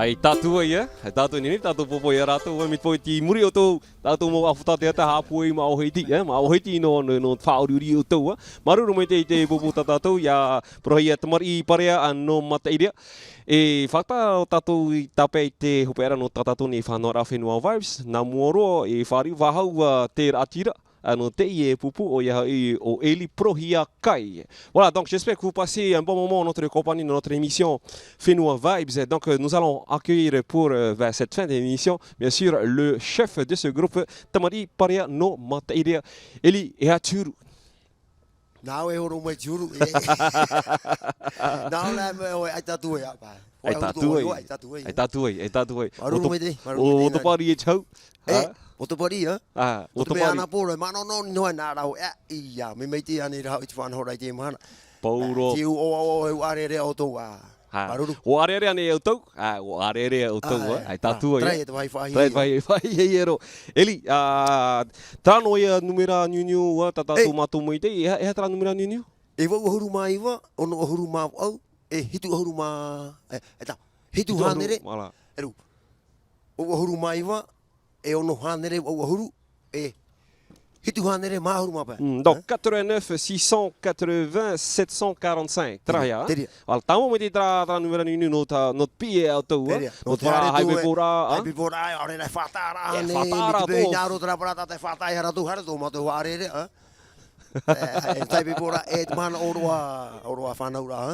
ʻAi tātou ai, e? ʻAi tātou nei, tātou pōpō ia rātou, e, mai te peu i muri iho atu, tātou mau ʻāfata teata haʻapūai māʻohi iti, e? Māʻohi iti nō, nō, nō te faʻaʻoriʻori iho atu, e? Māuruuru maitaʻi i te pūpū tā tātou, ia parauhia Tamariʻi Parea, ā, nō Mataʻirea. E fātata tātou i tāpeʻa i te hopeʻa ra nō tā tātou nei faʻanahoraʻa Fenua Vibes, nā mua roa, e fāriu faʻahou, ā, te raʻatira, ā, nō teie pūpū, ʻoia hoʻi ʻo Eli Porohia Kai. Voilà, donc j'espère que vous passez un bon moment dans notre compagnie, dans notre émission Fenua Vibes. Donc, euh, nous allons accueillir pour, euh, ben, cette fin d'émission, bien sûr, le chef de ce groupe, Tamariʻi Parea nō Mataʻirea. Eli, e aha te huru? Nā ʻoe e horo mai te huru, e. Nā ʻoe e mea ʻoe, ʻaita atu e, ʻaita. ʻAita atu e. ʻAita atu e. ʻAita atu e, ʻaita atu e. Māuruuru maitaʻi, māuruuru maitaʻi. ʻO, ʻo Topari e te hau? E, ʻo Topari, ā? Ā, ʻo Topari. ʻO Topari ana pō, e manaʻo noa nei nā rāua, e, ʻia, mai, mai te ānei rā hoʻi te faʻanahoraʻa i teie mahana. Pauroa. Ā, te u, ʻo, ʻo, ʻo, ʻo ʻārearea ʻoutou, ā. Ā. Māuruuru. ʻUa ʻārearea nei ʻoutou? Ā, ʻua ʻārearea ʻoutou, ā, ā, ē. ʻAita atu e, ē. Terā ia te vāhi faʻahiahia. Terā ia te vāhi faʻahiahia roa. Eli, ā, terā noa ia numera niuniu, ā, tā tātou mātou maitaʻi, e aha, e aha terā numera niuniu? E vaʻu ʻahuru mā iva, ono ʻahuru mā vaʻu, e hitu ʻahuru mā, e, e tā, hitu hānere, e rua. Vaʻu ʻahuru mā iva, e ono hānere vaʻu ʻahuru, e hitu hānere mā ʻahuru mā pae. Mm, donc, quatre-vingt-neuf six cent quatre-vingts sept cent quarante-cinq. Terā ia, ā? Terā ia. Voilà, tāmau maitaʻi terā, terā numera niuniu nō tā, nō te piʻi e ʻoutou, ā? Terā ia. Nō te parau, haere mai pō ra, ā? Haere mai pō ra, ʻaore rā e faʻataʻa ra, ē, ānei, faʻataʻa ra, i te pēhi nā roto rā parau, tā te faʻataʻa ia rātou, haere tō mātou haʻarearea, ā? E, e, e tae mai pō ra, e te mahana ʻōroʻa, ʻōroʻa fānauraʻa, ā?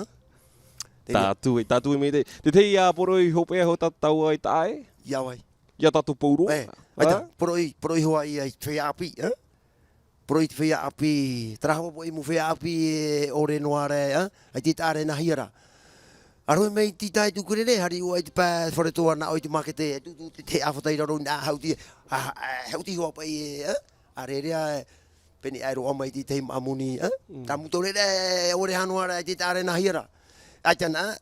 Terā ia. Tātou e, tātou e maitaʻi. Te tahi ā poroʻi hopeʻa hoʻi tā tāua i taʻa ē? ʻIa vai. ʻIa tātou pauroa. E, ʻaita, ā? Poroʻi, poroʻi hoʻi ia i te feiā ʻāpī, ā? Poroʻi te feiā ʻāpī, terā hoʻi mau feiā ʻāpī e ʻore noa ra, ā? ʻAita i te ʻārenahia ra. ʻA rohe mai i te tahi Tukurene, haere ʻoe i te pae fare toa nā ʻoe i te mākete, e tūtū te, te ʻāfata i raro nā hauti, ā, ā, hauti hoʻi paʻi e, ā? ʻĀrearea, e, pēnei aʻe roa mai i te tahi māʻa moni, ā? Mm. Tāmau atoʻa rā, e, ʻore hā noa ra, ʻaita i te ʻārenahia ra. ʻAita na,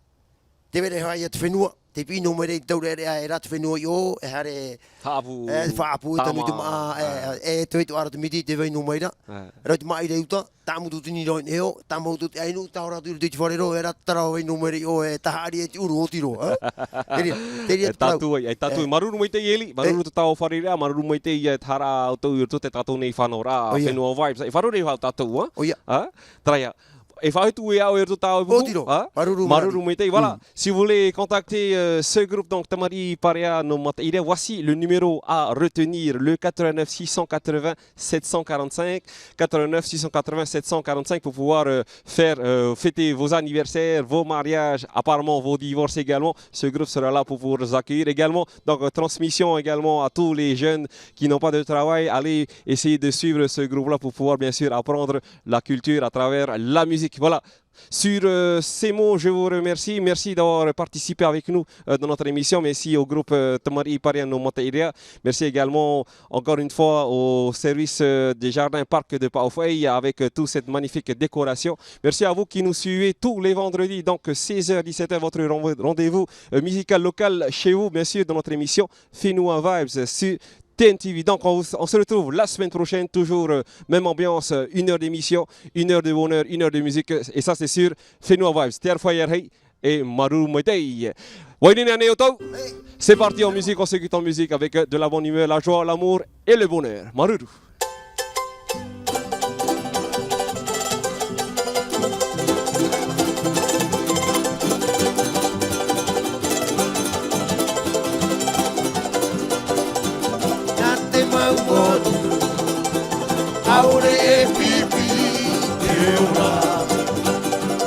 tē vai ra hoʻi ia te fenua, tē piʻi noa mai ra i te taureʻareʻa, e rā te fenua i ʻō, e haere, haʻapū, e, faʻaʻapū, e tanu i te māʻa, māʻa, ā, e, e, te vai atoʻa ra te miti, tē vai noa mai ra. Ā. Rau te māʻa i uta, tāmau atoʻa te nīnau i niʻa iho, tāmau atoʻa te ʻainu, tae roa atu i roto i te fare roa, e rā te tara vai noa mai ra i ʻō, e tahaʻa riʻi te ʻuru ʻōti roa, ā? Terā ia, terā ia te parau. E tātou ai, e tātou ai. E. Māuruuru maitaʻi Eli, māuruuru tō tāua fārereiraʻa, māuruuru maitaʻi ia e te haʻapaʻo ʻoutou i roto i tā tātou nei faʻanahoraʻa, ʻoia, Fenua Vibes. E faʻaroʻo hoʻi tātou, ā? ʻOia. Ā? Terā ia. E faʻahou atu e ʻoe i roto tāua pūpū, ā? Māuruuru, māuruuru maitaʻi. Voilà. Mm. Si vous voulez contacter, euh, ce groupe, donc, Tamariʻi Parea nō Mataʻirea, voici le numéro à retenir, le quatre-vingt-neuf six cent quatre-vingts sept cent quarante-cinq, quatre-vingt-neuf six cent quatre-vingts sept cent quarante-cinq pour pouvoir, euh, faire, euh, fêter vos anniversaires, vos mariages, apparemment vos divorces également. Ce groupe sera là pour vous accueillir également. Donc, euh, transmission également à tous les jeunes qui n'ont pas de travail. Allez essayer de suivre ce groupe-là pour pouvoir, bien sûr, apprendre la culture à travers la musique. Voilà. Sur, euh, ces mots, je vous remercie. Merci d'avoir participé avec nous, euh, dans notre émission. Merci au groupe, euh, Tamariʻi Parea nō Mataʻirea. Merci également, encore une fois, au service, euh, des jardins parcs de Paʻofai avec, euh, toute cette magnifique décoration. Merci à vous qui nous suivez tous les vendredis, donc seize heures, dix-sept heures, votre rendez-, rendez-vous, euh, musical local chez vous, bien sûr, dans notre émission Fenua Vibes sur T N T V. Donc, on, on se retrouve la semaine prochaine, toujours, euh, même ambiance, euh, une heure d'émission, une heure de bonheur, une heure de musique, euh, et ça, c'est sûr, Fenua Vibes. Te aroha ia rahi, e māuruuru maitaʻi. Vai nei, nei ʻoutou. C'est parti en musique, on se quitte en musique avec, euh, de la bonne humeur, la joie, l'amour et le bonheur. Māuruuru. Nā te mau motu, ʻaore e pipi te ora,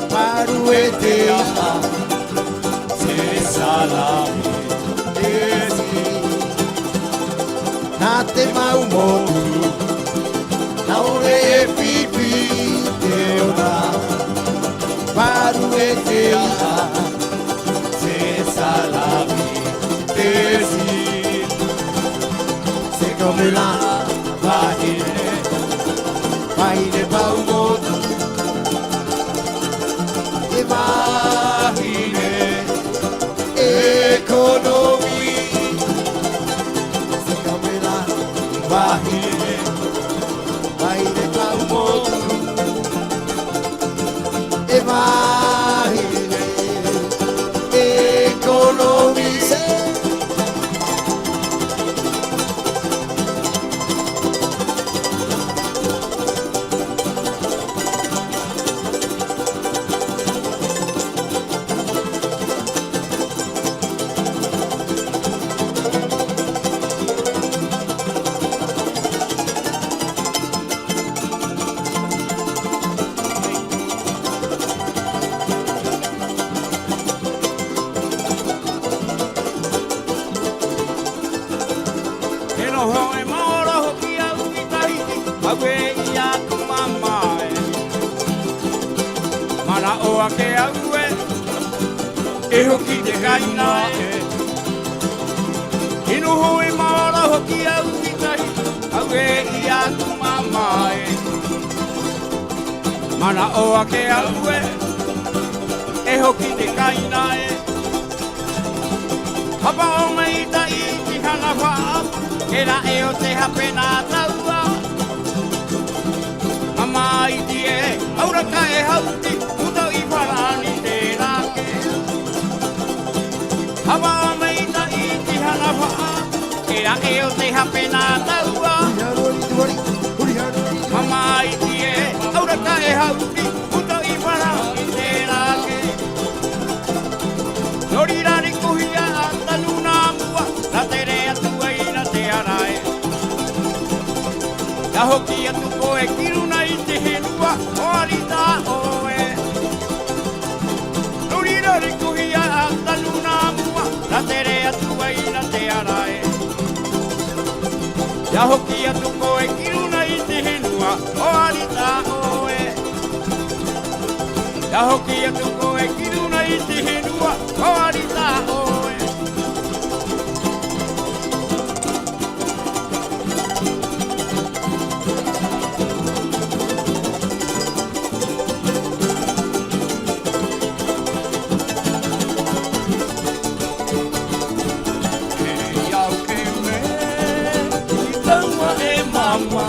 paru e te aha, c'est ça la vie, c'est. Nā te mau motu, ʻaore e pipi te ora, paru e te aha, c'est ça la vie, c'est. C'est comme la vahine, vahine mau motu. E hoki te kaina e. E noho e mārau hoki au i tahi, au e ia atu māmā e. Manaʻo ake au e, e hoki te kaina e. Hapaʻo mai i tahi i te hana faʻaʻapu, e raʻe o te hapena taua. Māmā iti e, auraka e hauti, mutoʻi parani te rake. Hapaʻo mai i tahi i te hana faʻaʻapu, e raʻe o te hapena taua. Māmā iti e, auraka e hauti, mutoʻi parani te rake. Nō reira rekuhia a tanu nā mua, nā te rē atu ai nā te ara e. Ia hoki atu koe ki runa i te henua, hoari tā ʻoe. Nō reira rekuhia a tanu nā mua, nā te rē atu ai nā te ara e. Ia hoki atu koe ki runa i te henua, hoari tā ʻoe. Ia hoki atu koe ki runa i te henua, hoari tā ʻoe. E au ke ʻume, i taua e māmā.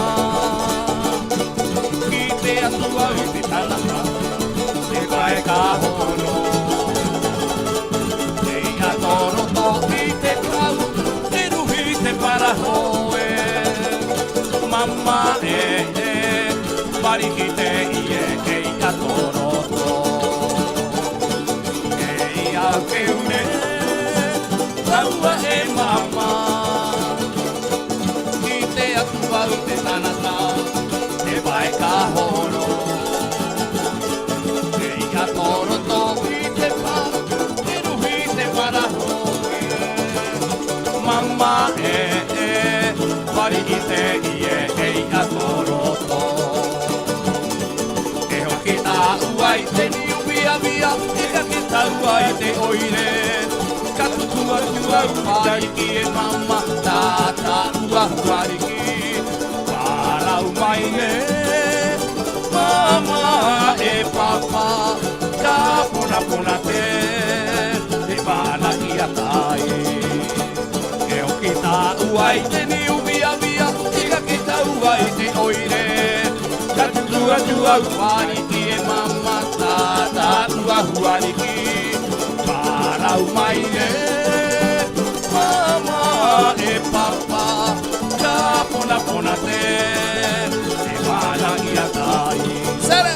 Ki te Atua i te tangata, te pae ka horo. Te ia toroto i te kau, te ruhi te paraho e. Māmā e, e, pariki te ie, e ia toroto. E ia ke ʻume, taua e māmā. Ki te Atua i te tangata, te pae ka horo. Te ia toroto i te pa, te ruhi te paraho e. Māmā e, e, pariki te ie, e ia toroto. E hoki tāua i te niu viavia, e ka ke tāua i te ʻoire. Ka tuku atu au, pariki e māmā, tā tāua huariki. Parau mai e, māmā e pāpā, ka ponapona te, te vānaʻi a tai. E hoki tāua i te niu viavia, i ka ke tāua i te ʻoire. Ka tuku atu au, pariki e māmā, tā tāua huariki. Parau mai e, māmā e pāpā, ka ponapona te, te vānaʻi a tai. Sere!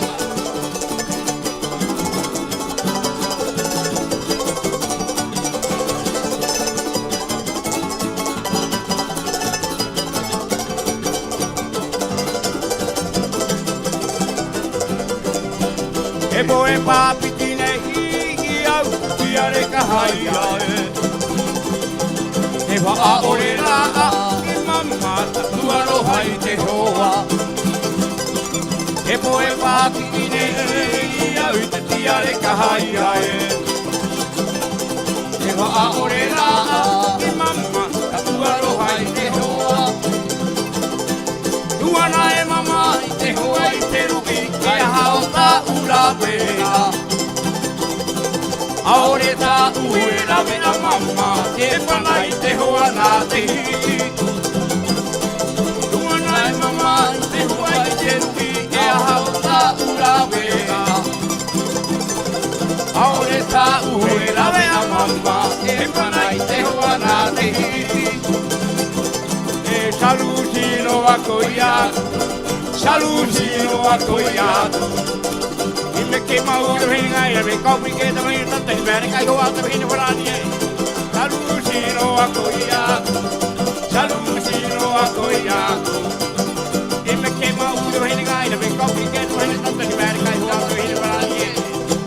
E moe pāpiti nei i au, tiare ka haia e. E faʻaʻore rā ā, e māmā, taʻu aroha i te hoa. E moe pāpiti nei i au i te tiare ka haia e. E faʻaʻore rā ā, e māmā, taʻu aroha i te hoa. Tuana e māmā i te hoa i te ruhi, e aha o tāʻu rāveʻa. ʻAore tāʻu e rāveʻa māmā, e pana i te hoa nā te hiti. Tuana e māmā i te hoa i te ruhi, e aha o tāʻu rāveʻa. ʻAore tāʻu e rāveʻa māmā, e pana i te hoa nā te hiti. E salusi noa koia, salusi noa koia. I meke mau i te vahine ʻāiʻa, mea kaupiki e te vahine tata, i mea reka iho ā te vahine farāni e. Salusi noa koia, salusi noa koia. I meke mau i te vahine ʻāiʻa, mea kaupiki e te vahine tata, i mea reka iho ā te vahine farāni e.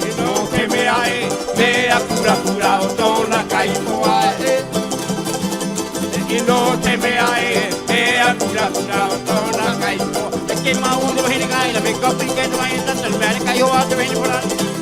E nō te mea e, mea kurākura o tōna kaimoa e. E nō te mea e, mea kurākura o tōna kaimoa. E ke mau te vahine ʻāiʻa, mea kaupiki e te vahine tata, mea reka iho ā te vahine farāni.